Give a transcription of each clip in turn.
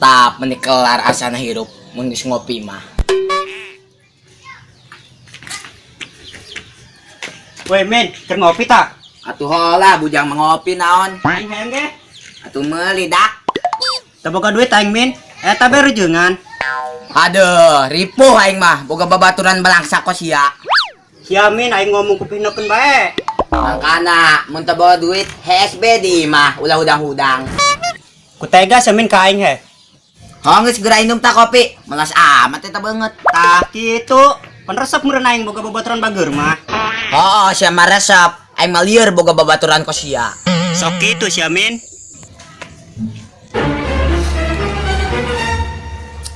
Mantap, meni kelar asana hirup mun geus ngopi mah. Woi men, keur ngopi ta? Atuh hola bujang mengopi naon? Aing hayang ge. Atuh meuli dak. Teu boga duit aing min. Eta be rejeungan. Aduh, ripuh aing mah boga babaturan balangsa kos sia. Sia min aing ngomong kupihnekeun bae. Mangkana mun teu bawa duit HSB di mah ulah hudang-hudang. Ku tega sia min ka aing he. Hong geus geura inum ta kopi, melas amat eta beungeut. Tah kitu, pan resep meureun aing boga babaturan bager mah. Oh, sia mah resep. Aing mah lieur boga babaturan kos sia. Sok kitu sia min.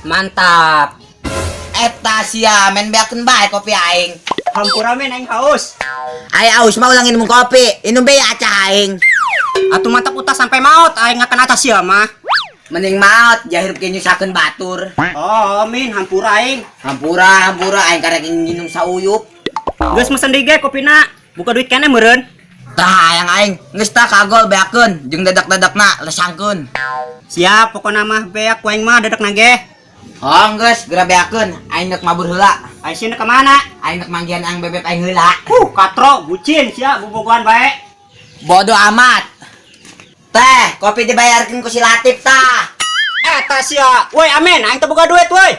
Mantap. Eta sia men beakeun bae kopi aing. Hampura min aing haus. Ai aus mah ulah nginum kopi, inum be acah aing. Atuh mantap utas sampai maot aing ngakan atas sia mah. Mending maot jahir ke nyusakeun batur. Oh, min hampura aing. Hampura, hampura aing karek nginum sauyup. Geus mesen deui ge kopina. Buka duit keneh meureun. Tah hayang aing, geus tah kagol beakeun jeung dadak-dadakna lesangkeun. Siap, pokona mah beak ku aing mah dadakna ge. Oh, geus geura beakeun, aing deuk mabur heula. Aing sieun ka mana? Aing deuk manggihan ang bebek aing heula. Katro, bucin sia bobogohan bae. Bodoh amat. Teh, kopi dibayarkeun ku si Latif tah. Eta sia. Woi, amin, aing teu boga duit woi.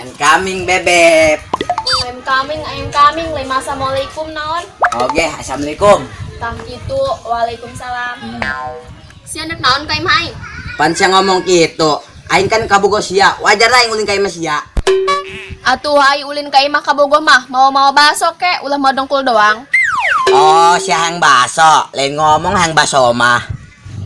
I'm coming bebek. I'm coming, I'm coming. Lima assalamualaikum naon. Oke, assalamualaikum. Tah kitu, waalaikumsalam. Sia nek naon ka imah aing? Pan sia ngomong kitu, aing kan kabogo sia, wajar lah aing ulin ka imah sia. Atuh ai ulin ka imah kabogo mah, mau-mau baso ke, ulah mau dengkul doang. Oh, sia hang baso, lain ngomong hang baso mah.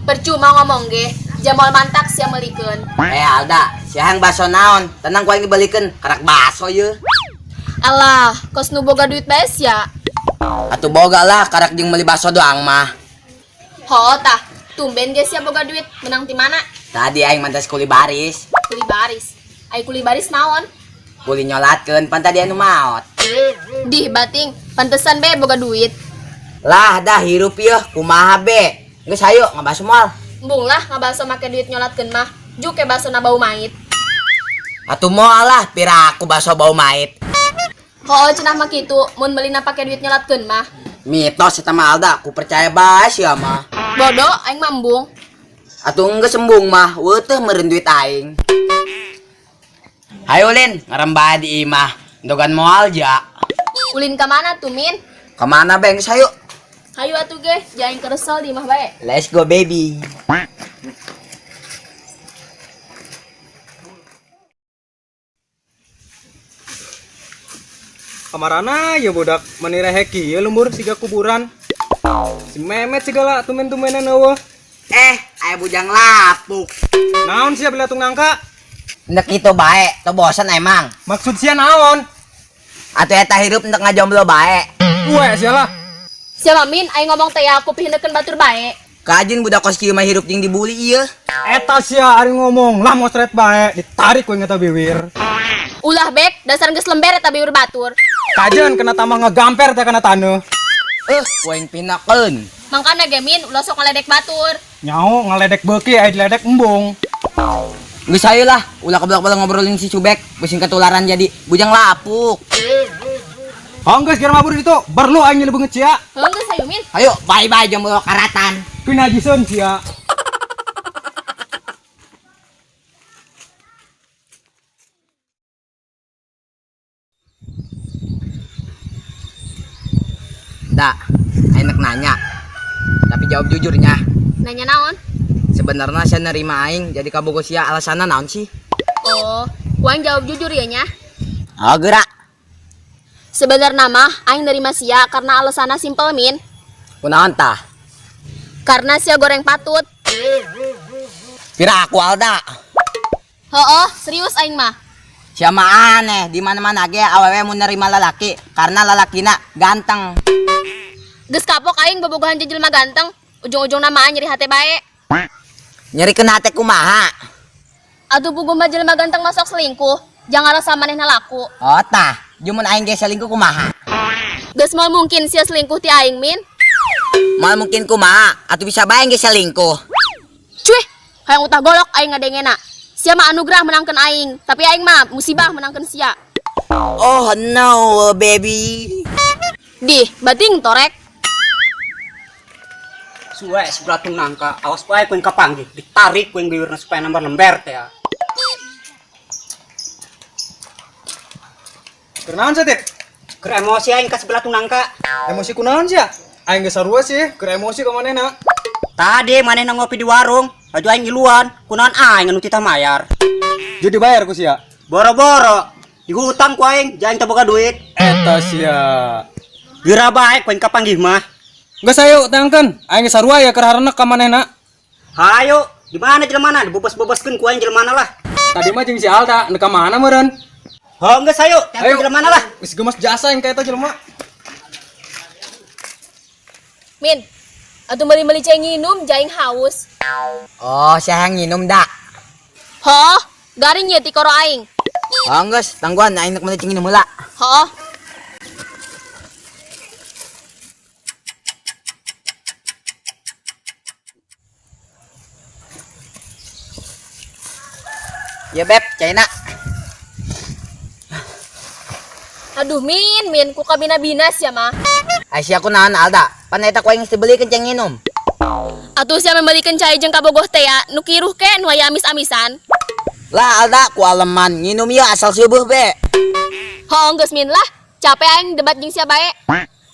Percuma ngomong ge, jamal mantak sia meulikeun. Alda, sia hang baso naon? Tenang ku aing dibalikeun, karak baso yeuh. Alah, kos nu boga duit bae sia. Atuh boga lah, karak jeung meuli baso doang mah. Hoo tah, tumben ge sia boga duit, menang ti mana? Tadi aing mantas kuli baris. Kuli baris. Ai kuli baris naon? Kuli nyolatkeun, pan tadi anu maot. Dih bating, pantesan be boga duit. Lah dah hirup yeuh, kumaha be? Geus hayu ngabaso moal. Embung lah ngabaso make duit nyolatkeun mah, juke basona bau mait. Atuh moal lah, pira aku baso bau mait. Hoo cenah mah kitu, mun meulina pake duit nyolatkeun mah. Mitos eta mah Alda, ku percaya bae sia mah. Bodoh, aing mah embung. Atuh geus embung mah, weuh meureun duit aing. Hayu Lin, ngarembah di imah, ndogan moal ja. Ulin ka mana tuh Min? Ka mana bae geus hayu. Hayu atuh ge, jaing keresel di imah bae. Let's go baby. Kamarana ya budak meni rehek ieu lembur siga kuburan. Si Memet segala tumen-tumenan eueuh. Aya bujang lapuk. Naon sia beli tung nangka? Ndek kitu bae, teu bosen emang. Maksud sia naon? Atuh eta hirup ndek ngajomblo bae. Uwe sia lah. Sia mah Min, aing ngomong teh ya aku pihineukeun batur bae. Kajin budak kos kieu mah hirup jeung dibully ieu. Eta sia ari ngomong lah mosret bae, ditarik we eta biwir. Ulah bek, dasar geus lember eta biwir batur. Kajen kena tambah ngegamper teh kana taneuh. Ku aing pinakeun. Mangkana ge Min, ulah sok ngaledek batur. Nyao ngaledek beuki aya diledek embung. Geus hayu lah, ulah keblak-belak ngobrolin si Cubek, beusin ketularan jadi bujang lapuk. Hong geus geura mabur ditu, berlu aing nyeli beungeut sia. Heuh geus hayu Min. Hayu, bye-bye jomblo karatan. Pinajiseun sia. Dak, aing nek nanya. Tapi jawab jujurnya. Nanya naon? Sebenarnya saya nerima aing jadi kabogo sia alasanna naon sih? Oh, ku aing jawab jujur ya nya. Oh, gerak. Sebenarnya mah aing nerima sia karena alasanna simpel Min. Kunaon tah? Karena sia goreng patut. Pira aku Alda. Hooh, serius aing mah. Sia mah aneh, di mana-mana ge awewe mun nerima lalaki karena lalakina ganteng. Geus kapok aing bobogohan jeung jelema ganteng, ujung-ujungna mah nyeri hate bae. Nyeri kena hate kumaha? Atuh puguh mah jelema ganteng masuk selingkuh, jangan rasa manehna laku. Oh tah, Jumun aing ge selingkuh kumaha? Geus moal mungkin sia selingkuh ti aing, Min. Moal mungkin kumaha? Atuh bisa bae ge selingkuh. Cuih, hayang utah golok aing ngadengena. Sia mah anugerah menangkeun aing, tapi aing mah musibah menangkeun sia. Oh no, baby. Dih, bating torek. Suwe sebelatung nangka, awas bae ku yang kapanggih, ditarik ku yang bibirna supaya nambah lember teh ya. Kunaon sih, Tip? Keur emosi aing ka sebelatung nangka. Emosi kunaon sih ya? Aing geus sarua sih, keur emosi ka manehna. Tadi manehna ngopi di warung, aju aing ngiluan, kunaon aing anu titah mayar. Jadi bayar ku sia. Boro-boro, dihutang ku aing, jaing teu boga duit. Eta sia. Geura bae ku aing kapanggih mah. Geus ayo tangkeun, aing geus sarua ya keur harenek ka manehna. Hayo, di mana jelema dibebas-bebaskeun ku aing jelema lah. Tadi mah jeung si Alda, neuk ka mana meureun? Hong geus hayo, Ayo. tangkeun jelema lah. Geus gemas jasa yang ka eta jelema. Min, atuh meuli-meuli cai nginum jaing haus. Oh, saya nginum dak. Hoh, garing ye ti koro aing. Oh, geus, tangguhan aing nek meuli nginum heula. Hoh. Ya beb, caina. Aduh Min, Min, ku kabina-bina sia mah. Ai sia kunaon Alda? Pan eta ku aing geus dibelikeun cai nginum. Atuh sia membelikeun cai jeung kabogoh teh ya, nu kiruh ke nu aya amis-amisan. Lah Alda, ku aleman nginum ya asal subuh be. Hoh, geus Min lah, capek aing debat jeung sia bae.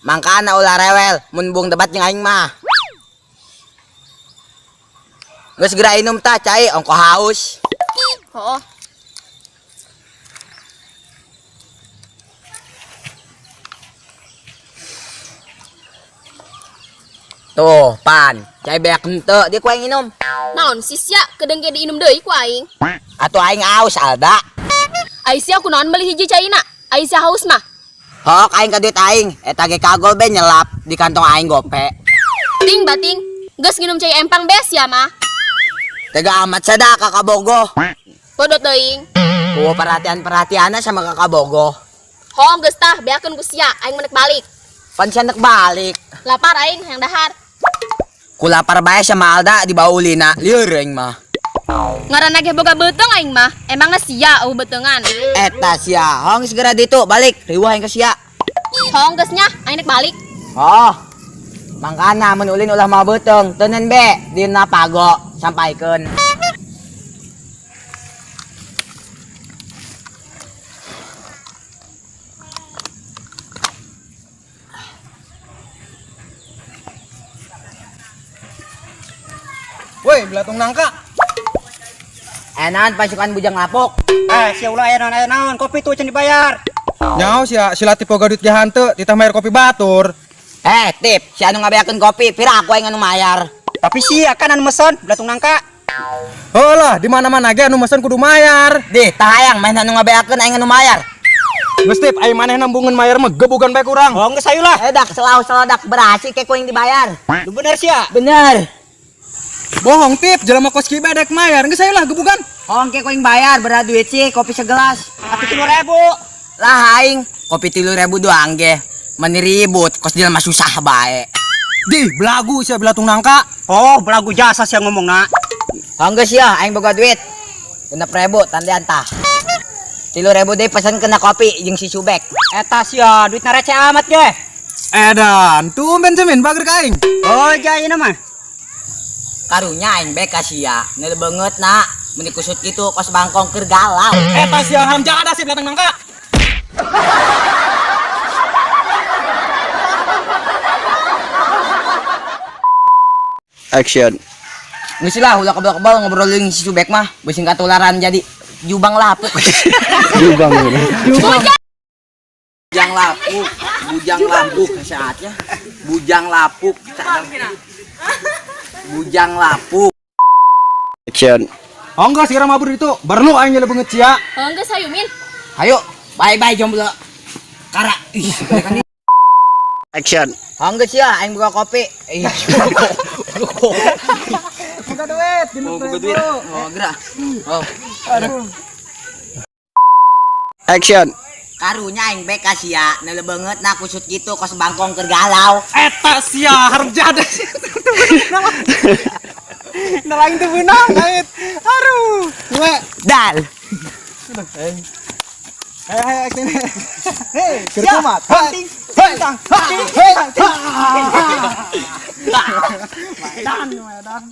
Mangkana ulah rewel, mun buang debat jeung aing mah. Geus geura inum tah cai, ongko haus. Hoh. Tuh, pan, cai beak henteu dia ku aing inum. Naon sih sia kedeng ge diinum deui ku aing. Atuh aing haus Alda. Ai sia kunaon meuli hiji caina? Ai sia haus mah. Hok aing ka duit aing, eta ge kagol be nyelap di kantong aing gope. Ting bating, geus nginum cai empang be sia mah. Tega amat sada kakak bogoh. Bodot teuing. Ku perhatian-perhatianna sama kakak bogoh. Hoh geus tah beakeun ku sia, aing menek balik. Pan sia nek balik. Lapar aing hayang dahar. Ku lapar bae sama Alda dibawa ulina, lieur aing mah. Ngaranna ge boga beuteung aing mah, emangna sia eueuh beuteungan. Eta sia, hong segera ditu balik, riweuh aing ka sia. Hong geus nya, aing nek balik. Oh. Mangkana mun ulin ulah mau beuteung, teuneun be dina pago sampaikeun. Woi, belatung nangka. Enan pasukan bujang lapuk. Eh, sia ulah aya naon aya naon, kopi tuh can dibayar. Nyaho sia, si Latif boga duit ge hanteu, titah mayar kopi batur. Eh, Tip, si anu ngabeakeun kopi, pira aku aing anu mayar. Tapi sia kan anu mesen belatung nangka. Heuh lah, di mana-mana ge anu mesen kudu mayar. Dih, tah hayang main anu ngabeakeun aing anu mayar. Geus Tip, ai manehna embungeun mayar mah gebugan bae kurang. Oh, geus hayu lah. Eh dak selau seladak berasi ke ku aing dibayar. Lu bener sia. Bener. Bohong Tip, jelema kos kieu bae dek mayar. Geus hayu lah gebugan. Hong ke ku aing bayar berat duit sih kopi segelas. Atuh 3.000. Lah aing kopi 3.000 doang ge. Meni ribut kos jelema susah bae. Di, belagu sia belatung nangka. Oh, belagu jasa sia ngomongna. Hong geus ya aing boga duit. 6.000 tandean tah. 3.000 deui pesen kena kopi jeung si Subek. Eta sia duitna receh amat ge. Edan, tumben semin bager ka aing. Oh, jaya mah. Karunya aing be ka sia, neul beungeut na, mun dikusut kitu kos bangkong keur galau. Eta sia haram jadah sih belatung nangka. Action. Geus lah ulah kebal-kebal ngobrolin si Subek mah, beusi katularan jadi jubang lapuk. Jubang. Bujang lapuk, bujang lapuk saatnya. Bujang lapuk. Bujang lapuk. Action. Oh enggak, segera mabur itu. Berlu aing nyele beungeut sia. Hong geus hayu Min. Hayo, bye bye jomblo. Kara. Ih, balikan deui. Action. Hong geus ya, aing buka kopi. Ih. Buka duit, Oh, buka duit. Oh, gerak. Oh. Action. Karunya aing bek ka sia, neuleuh beungeutna kusut kitu kos bangkong keur galau. Eta sia harum jada sia. Nah lain teu beunang ait. Aduh. We. Dal. Ayo ayo acting. Hei, keur kumat. Hei, hei, hei. Medan, medan.